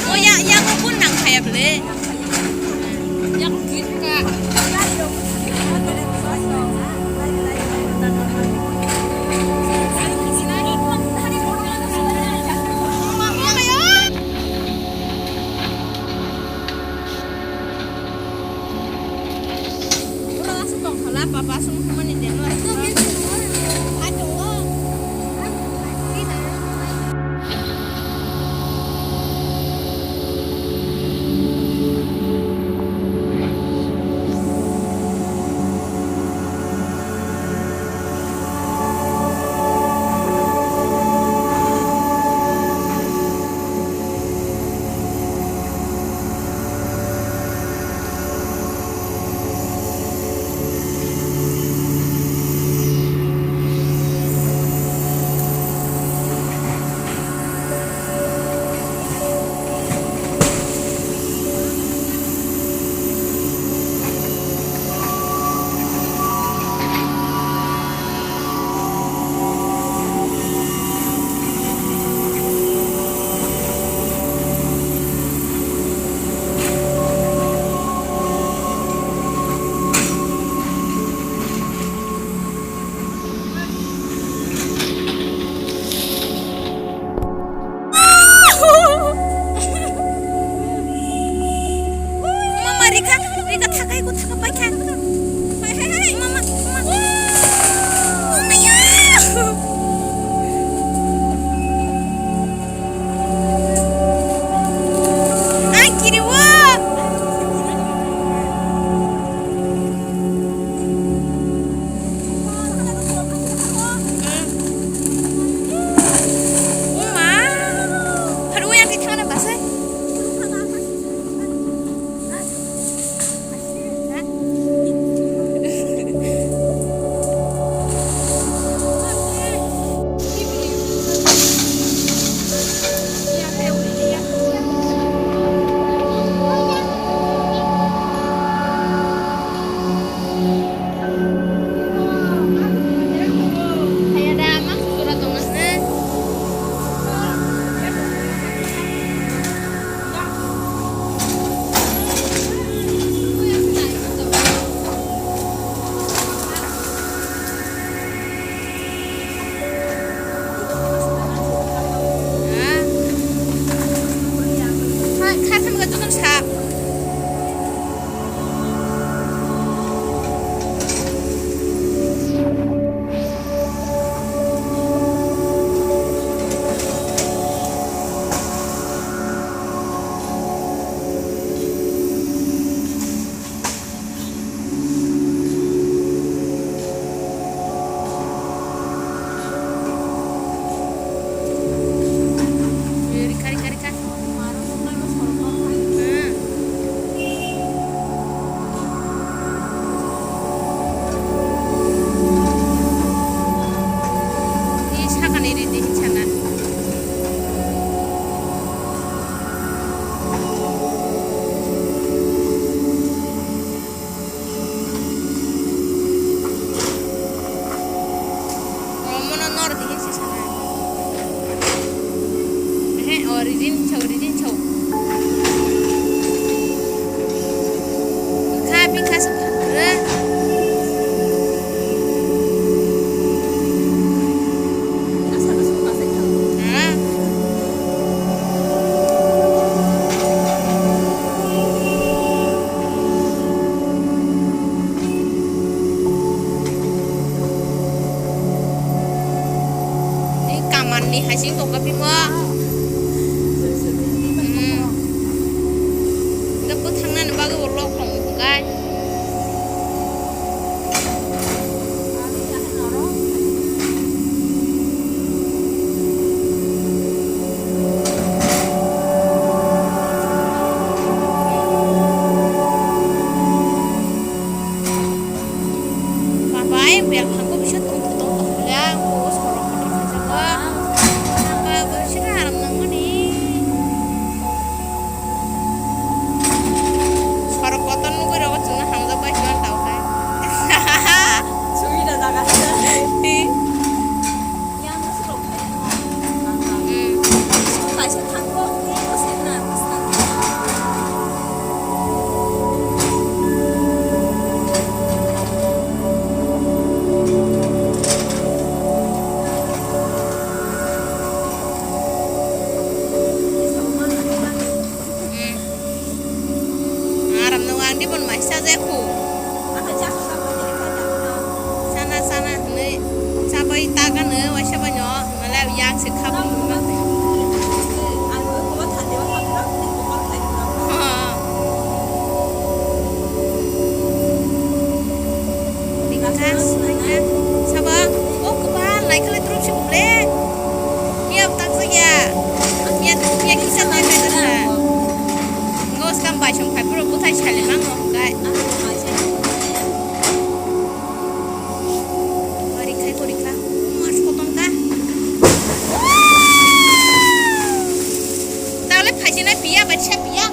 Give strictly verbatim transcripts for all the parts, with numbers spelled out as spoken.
O ya, ya ko kun nang kaya bole. Oro aswk tongkha la, papa aswk wngmani de no. Mama, Rika, Rika, thakai ko, thaka pai kha. Hai, hai, hai, mama, mama. Mama, ya. Ai, kiri wo. Rika, rika, rika. Hmm. Ni sakani ridi hinsana. Omono nor dihin si sana. Ehe, o ridin chau, ridin chau. Kha bikha sa phagra. Ni kaman ni hai sing tongkha bimo. Hmm. Hingke bwthangnani bagwi bo lok tong hwnkhai. Baba, ayang belkhang ko bisa tong tong tong ya, ko sorok kotor saja ko. Apa ko sih aram nang mani? Sorok kotor nugui rogo chwngno hamjak bai chwng tau khe. Chwngno jaga. Yang no sorok. Hmm. Sana sana hwnwi chabai ta gano waisa bai no, hwnmale yang se kha bumung mang twi. Ringkha, singkha, saba, o kwbang naikholwi trup se bumle. Miya bwtang jakya. Miya, miya kisa nai nai jakha. Ngo skam bai song phai phuru bwthai sale mang no hwnkhe. Kori khai, kori kha. Mas kotom kha. Tale phaisina piya, bacha piya.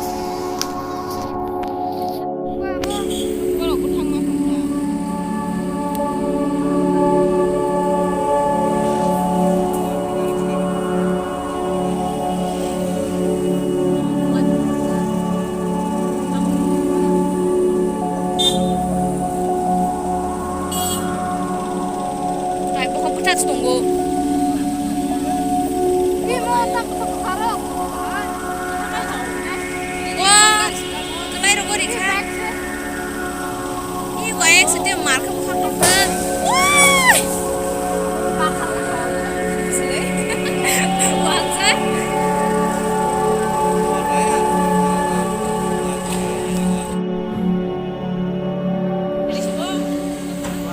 Ai, bokol bwthak se tongo. Wow, kwlai rogo rikha. Ni wayang se te mar khe bwkhak tongkha. Woi! Bakha bwkhak. Sile. Wangsa.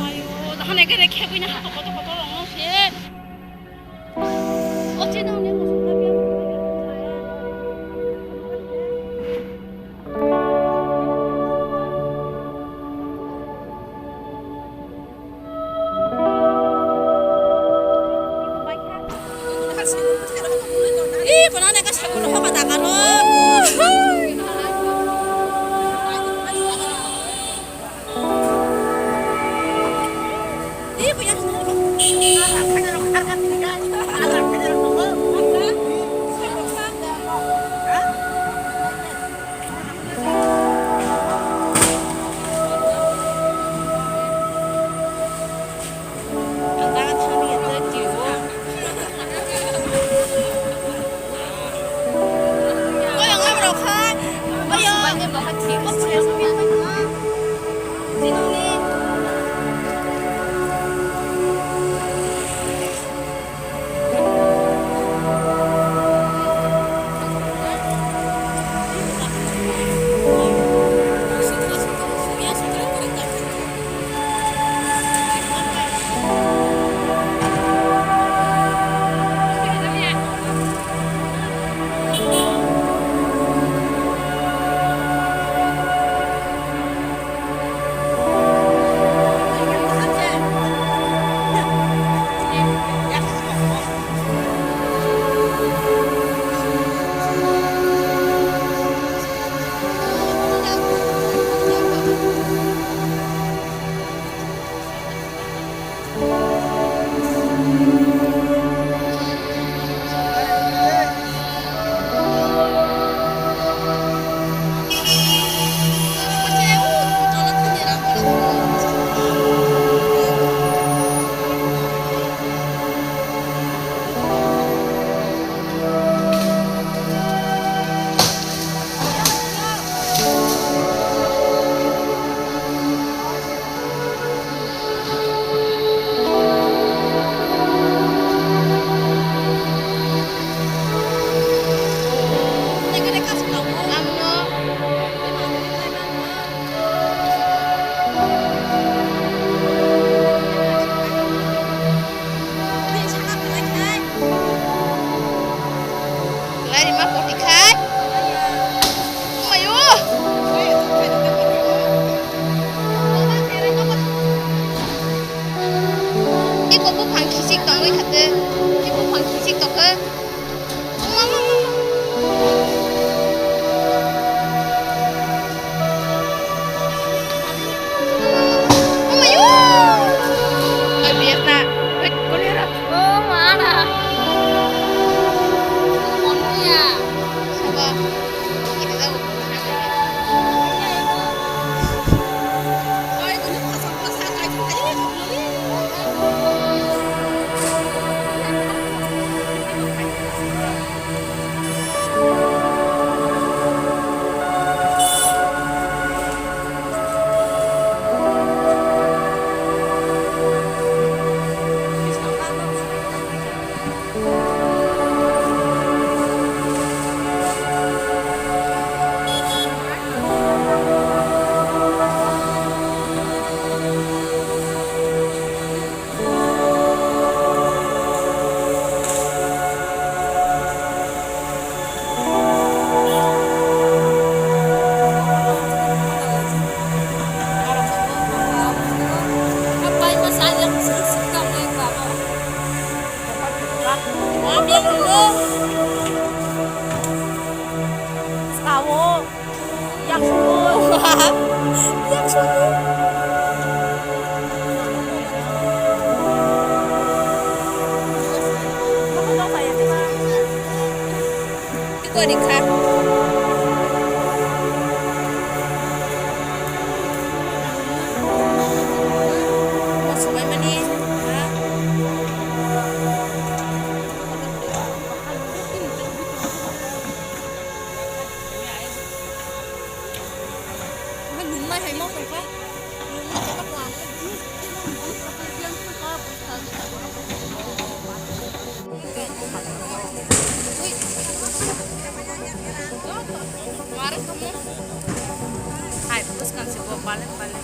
Ayo, dahan ekere khebuina hato koto koto rongno se. Lairima poti khai. Mayo. Iko buphang khisik tongwi khate. Iko buphang khisik tongkhe. Sao. Yak sungo. Yak sungo. Iko dikha. Masuk main mani. Ha? Hai, bwskang se bo balen balen.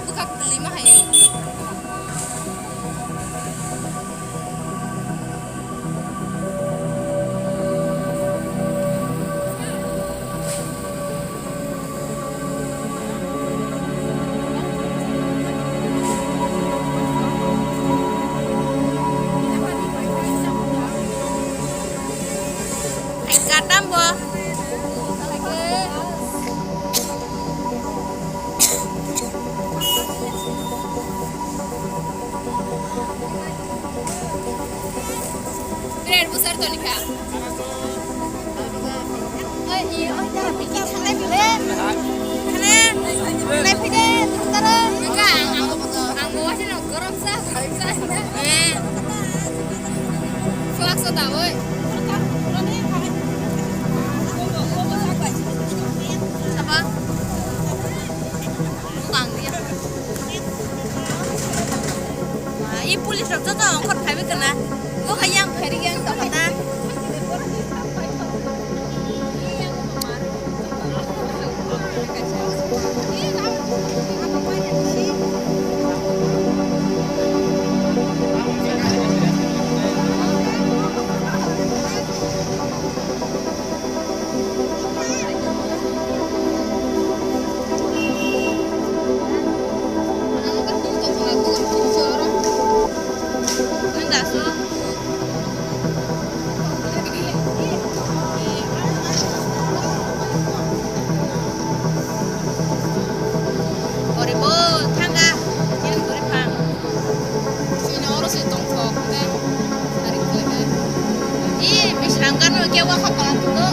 Bwkha kwlwi ma hai. Katam bo. Birat bwsar toni kha. Oi, i, oi, tara piki thanglai bile. Thane, nai phai de, tara. Nungka, ang, ang, ang bo wasi no gorom sa, gorom sa. Eh. Fuck so da, oi. Sapa? Bwkang ya. I police rok joto ongkhor phaiwi kana. Bo hai yang pheri yang tokata. Ori bo thanga, yang buri phang. Chini oro se tongthok, tei sari khlai khe. Ih, Bisram gano khe wakhok kalam tongo,